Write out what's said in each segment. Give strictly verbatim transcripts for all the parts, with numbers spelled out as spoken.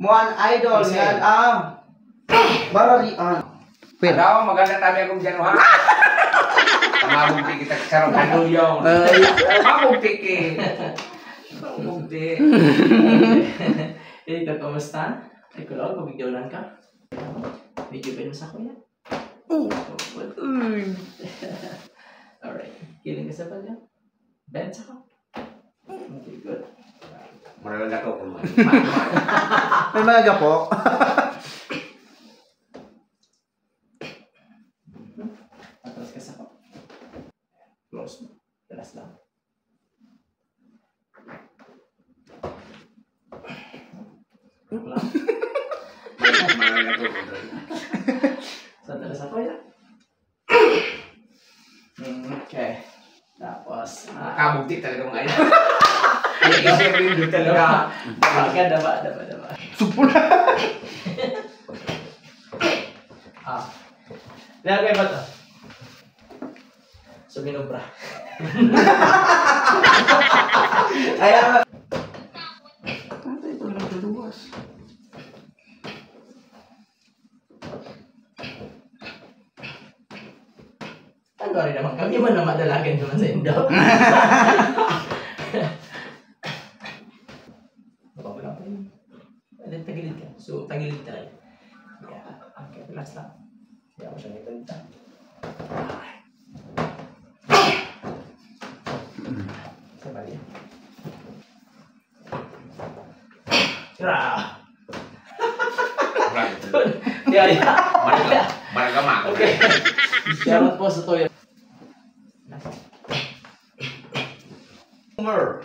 Muan idol, Michelle. Yan ang bararian. Pero Ano, maganda tabi akong dyan, ha? Mabugti kita sa sarong kanulyaw. Ay. Mabugti ki. Mabugti. Ito, kamusta? Ay, kulog, pabigyaw lang ka. Medyo ba yung sa kuya? Oo. Uy. Alright. Kiling ka sa pagka. Bend sa ka. Okay, good. Marawal na ko kung May mga gapo. Atras ka sa ko. Close mo. Talas lang. Joke lang. Marawal na ko. Sa talas ako yan. Okay. Tapos, ah, Kabugti talaga mga ina. Ay, isip rin doon talaga. Daba ka, daba, daba, daba. Sugpo na. Ah. Lagay ba to? So, minubra. Kaya, Patay ko lang sa luwas. Ano rin naman kami, man na madalagan naman sa indo. Baba mo lang po yun. Pwede tagilid ka. So, tagilid tayo. Yeah. Okay, relax lang. Kaya mo siya nagtagilid. Sa bali. Tira! Yeah, yeah. Marga, marga ma. Okay. Shoutout po sa Toyo. Homer.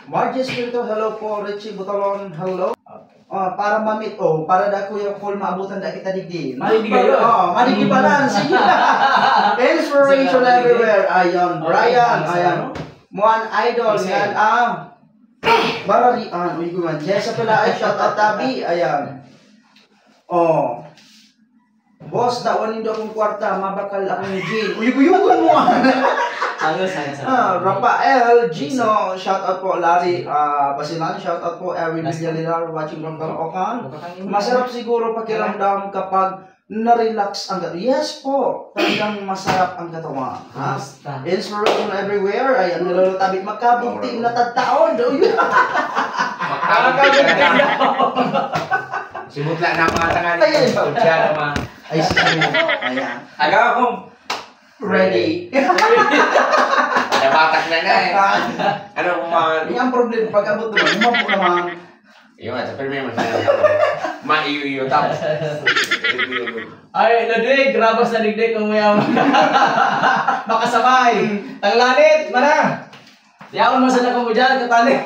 Margie Espiritu, hello po. Richie Butalon, hello. Okay. Ah, para mamit, oh, para da Kuya Paul maabutan da kita digdi. Madigdi kayo. Oh, madigdi pala. Sige. Inspiration everywhere. Ayan, Brian, ayan. Muan idol, yan, ah. Bararian, uy, guman. Jessa pala, ay, shout out, Tabi. Ayan. Oh. Boss, tawan nindo akong kwarta, mabakal akong gin. Uyog-uyogon mo, ah. Ayos, ayos, ayos. Ah, Rafael, Gino, shout out po, Larry, ah, Basilan, shout out po, Erwin Last Villalilar, watching from Caloocan. Bukatang imo. Masarap siguro pakiramdam kapag na-relax ang katawan. Yes po, talagang masarap ang katawan, ha? Basta. Inspiration everywhere. Ayan, nilulutabit, makabugti na tagtaon. Uy. Makabugti na. Simutla na ang mga tangali. Ay, ay. Kutsa na mga Ay, si Sino. Ayan. Agaw akong Ready. Nabatak na na eh. Ano kung mga Yan ang problema. Pag abot naman, humampo naman. Yung nga, sa pirmi mo na. Maiyo-iyo, tapos. Ay, Ludwig, grabas na digdi kung may ang makasabay. Tanglanit, mana? Yaon mo sa nakong mo dyan, katali.